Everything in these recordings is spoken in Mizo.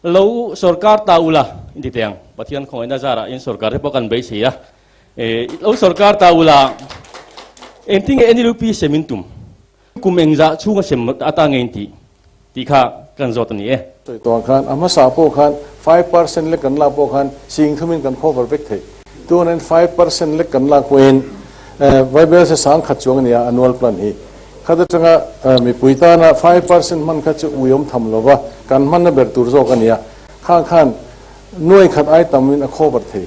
Lo sorkar ta ula inti teh ang. Pathian khawngaihna zarah in sorkar te pawh kan beisei a. Lo sorkar ta ula engtin nge NLUP sem in tum? Kum engzah chhunga sem ata nge in tih tih kha kan zawt a ni e. Sawi tawh ang khan a hmasa pawh khan 5% lek kan lak pawh khan sing thumin kan cover vek thei. Tuanin 5% lek kan lak pawhin Bible se sang khat chuang a nia annual plan hi. Khat atanga mipui tana 5% hman kha chu uiawm tham lova kan hmanna ber tur zawk a nia. Khang khan nuai khat ai tamin a cover thei.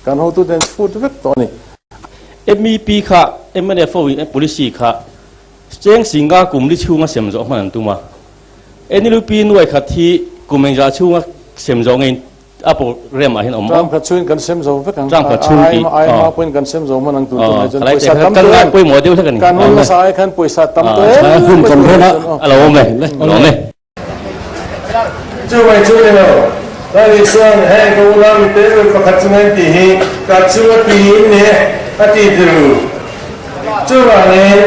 Kan hotute an chhut vek tawh a ni. MEP kha mnf ho in policy kha cheng singa kum li chhunga sem zawh hman an tum a. NLUP nuai khat hi kum engzah chhunga sem zawh ngei a program ah hian awm Term khat chhungin kan sem zo vek ang. Term khat chhung tih. Aima aima pawhin kan sem zo hman ang tun tunah chuan pawisa tam tawh em? Kan ngai pawimawh deuh hlek a ni. Kan hun nasa ai khan pawisa tam tawh em? Hun kan ren a, a lo awm e, a lo awm e. Chu mai chu ni lo, Lal Isuan heng ka unau mi te ber pakhat chu ngain tih hi ka chu a tiin ni a ti tiru. Chuvangin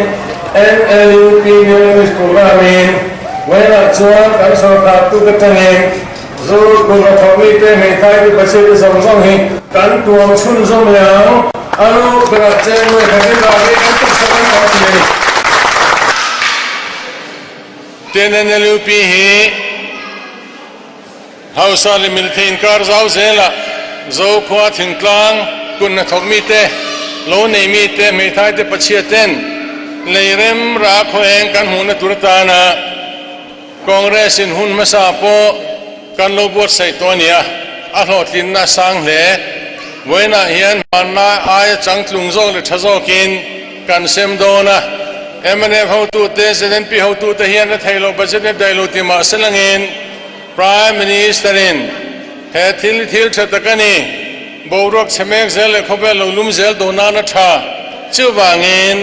NLUP New English Program-in vawiinah chuan kan sorkar tuk atangin zu kut a thawk mite hmeithai te pasir te zawng zawng hi kan tuam chhunzawm leh ang a lu berah cheng nuai khatin rah hi kan tuksak an tam ti a ni. Tin NLUP hi hausa leh milthei inkar zau zela Zokhua thingtlang kut hnathawk mite, lo nei mite, hmeithai te pachhia ten leirem rah khaw eng kan hmuhna tur atana Congress in hun hmasa pawh kan lo buatsaih tawh a nia, a hlawhtlinna a sang hle. Vawiinah hian hmanna aia changtlung zawk leh tha zawkin kan sem dawn a. Mnf hotute, ZNP hotute hian la thei lo budget nep daih lo ti mah se langin Prime Minister in he thil hi thil tha tak a ni, boruak chhe mek zel leh khawvel lo lum zel dawn nan a tha. Chuvangin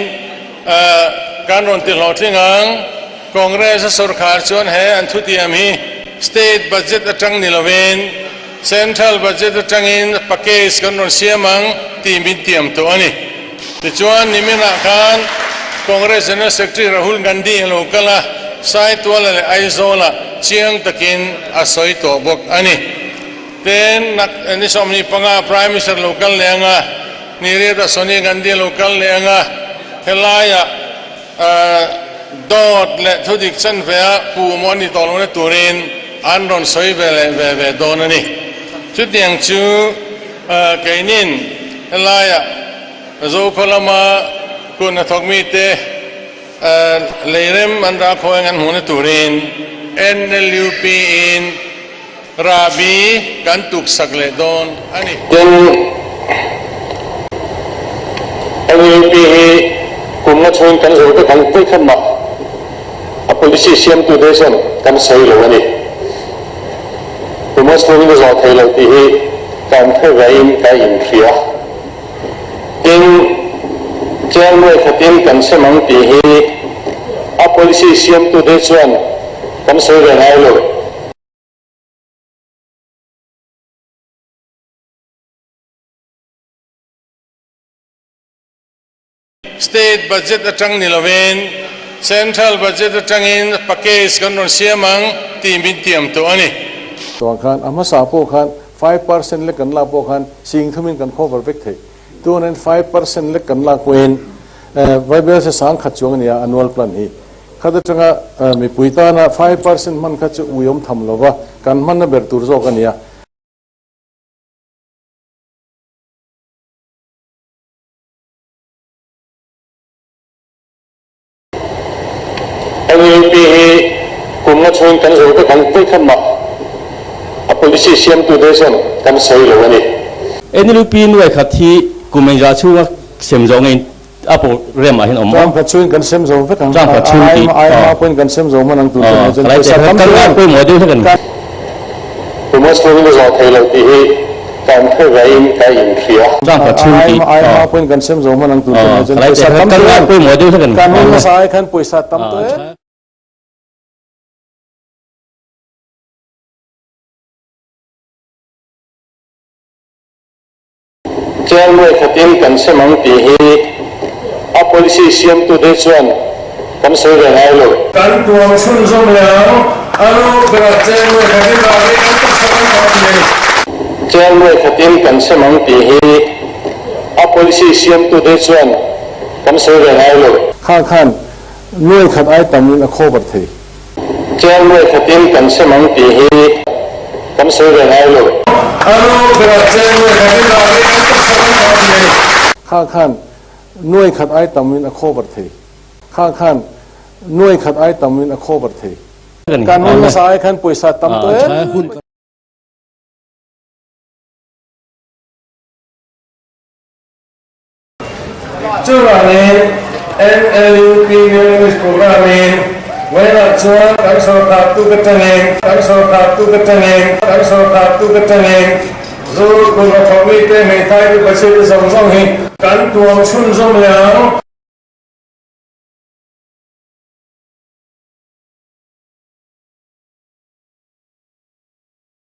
kan rawn ti hlawhtling ang. Congress a sorkar chuan he an thutiam hi state budget atang ni lovin central budget atangin package kan rawn siam ang tih min tiam tawh a ni. Tichuan niminah khan Congress General Secretary Rahul Gandhi a lo kal a, Saituala leh Aizawlah chiang takin a sawi tawh bawk a ni. Ten ni 25 Prime Minister lo kal leh ang a, ni riatah Sonia Gandhi a lo kal leh ang a, helaiah Dawt leh thudik chanve a pu maw ni tawh lohna turin an rawn sawi ve leh ve ve dawn a ni. Chutiang chu keinin helaiah Zokhaw lama kut hnathawk mite leirem an dah khaw eng an hmuhna turin NLUP in rahbi kan tuksak leh dawn a ni. Tin, NUP hi kumna chhungin kan zo vek ang vawi khat mah a policy siamtute chuan kan sawi lo a ni. Kumna chhungin a zawh thei lo tih hi kan hre veiin ka inhria. Tin, chiang nuai khatin kan sem ang tih hi a policy siamtute chuan kan sawi ve ngai lo. State budget atang ni lovin Central budget atangin package kan rawn siam ang tih min tiam tawh a ni. Chuan khan a hmasa pawh khan 5% lek kan lak pawh khan sing thumin kan cover vek thei. Tuanin 5% lek kan lak pawhin Bible se sang khat chuang a nia annual plan hi. Khat atanga mipui tana 5% hman kha chu uiawm tham lova kan hmanna ber tur zawk a nia. NUP hi kumna chhungin kan zo vek ang vawi khat mah a policy siamtute chuan kan sawi lo a ni. NLUP nuai khat hi kum engzah chhunga sem zawh ngei a program ah hian awm Term khat chhungin kan sem zo vek ang. Term khat chhung tih Aima pawhin kan sem zo hman ang tur chu chuan pawisa tam kan ngai pawimawh deuh hlek a ni. Kuma chhungin a zawh thei lo tih hi kan hre veiin ka inhria. Term khat chhung tih Aima pawhin kan sem zo hman ang tur chu chuan pawisa tam kan ngai pawimawh deuh hlek a ni. Kan hun hmasa ai khan pawisa tam tawh em. Chiang nuai khatin kan sem ang tih hi a policy siamtute chuan kan sawi ve ngai lo. Kan tuam chhunzawm leh ang, a lu berah cheng nuai khatin rah hi kan tuksak Cheng nuai khatin kan sem ang tih hi a policy siamtute chuan kan sawi ve ngai lo. Kha khan nuai khat ai tamin a cover thei. Cheng nuai khatin kan sem ang tih hi kan sawi ve ngai lo. A lu berah cheng nuai khatin dah hi kan taksa kan dah thei a ni. Kha khan nuai khat ai tamin a cover thei. Kha khan nuai khat ai tamin a cover thei. Kan hun hmasa ai khan pawisa tam tawh em? Chuvangin NLUP New English Programme-in vawiinah chuan kan sorkar tu ka tangin, kan sorkar tu ka tangin, kan sorkar tu ka tangin zu kut hnathawk mite, hmeithai te, pachhete zawng zawng hi kan tuam chhunzawm leh ang.